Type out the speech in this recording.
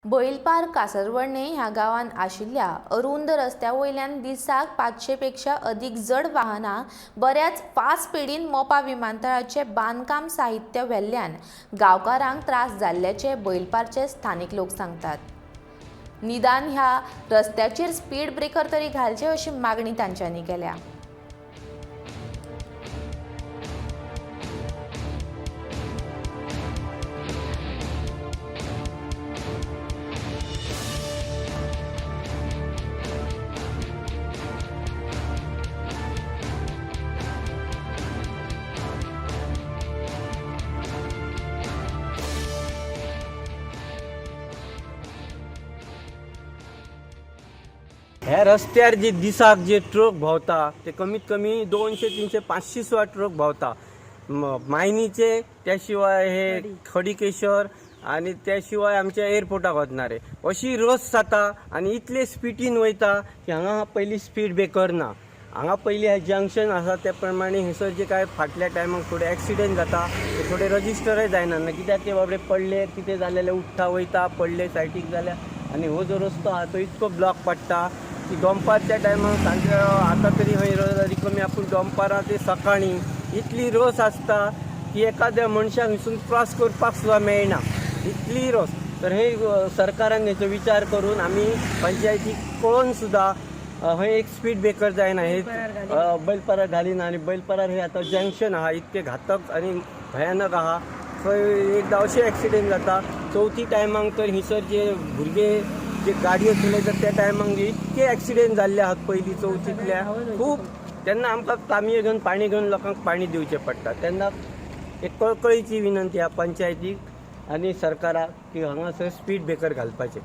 बैलपार कासरवर्णे ह्या गांवांत आशिल्ल्या अरुंद रस्त्या वयल्यान दिसाक 500 पेक्षा अदीक जड वाहनां बऱ्याच फास्ट स्पिडीन मोपा विमानतळाचे बांदकाम साहित्य व्हेल्ल्यान गांवकारांक त्रास जाल्ल्याचे बैलपारचे स्थानीक लोक सांगतात. निदान ह्या रस्त्याचेर स्पीड ब्रेकर तरी घालचे अशी मागणी तांच्यांनी केल्या. ह्या रस्त्यार जे दिसाक जे ट्रक भोंवता ते कमीत कमी 200 300 500 सुद्दां ट्रक भोंवता. मायनीचे, त्या शिवाय हे खडीकेश्वर आनी त्या शिवाय आमच्या एअरपोर्टाक वचणारे अशी रस जाता आनी इतले स्पिडीन वयता की हांगा पयलीं स्पीड ब्रेकर ना. हांगा पयलीं हे जंक्शन आसा त्या प्रमाणे हयसर जे काय फाटल्या टायमाक थोडे एक्सिडेंट जाता ते थोडे रजिस्टरय जायना ना, कित्याक ते बाबडे पडले कितें जालें उठ्ठा वयता पडले सायडीक जाल्यार. आनी हो जो रस्तो आहा तो इतको ब्लॉक पडटा की दनपारच्या टायमाक सांजे आतां तरी हय रिकमी, पूण दनपारां ते सकाळीं इतली रस आसता की एखाद्या मनशाक हयसून क्रॉस करपाक सुद्दां मेळना, इतली रस. तर हे सरकारान हेचो विचार करून आमी पंचायतीक कळोवन सुद्दां हय एक स्पीड ब्रेकर जायना, हे बैलपारार घालिना. आनी बैलपारार हे आतां जंक्शन आहा, इतकें घातक आनी भयानक आहा. खंय एकदां अशें एक्सिडेंट जाता चवथी टायमाक तर हयसर जे भुरगे जे गाडयो चलयतात त्या टायमाक इतके एक्सिडेंट जाल्ले आहात पयलीं चवथींतल्या खूब. तेन्ना आमकां तांबयो घेवन पाणी घेवन लोकांक पाणी दिवचें पडटा. तेन्ना एक कळकळीची विनंती आहा पंचायतीक आनी सरकाराक की हांगासर स्पीड ब्रेकर घालपाचें.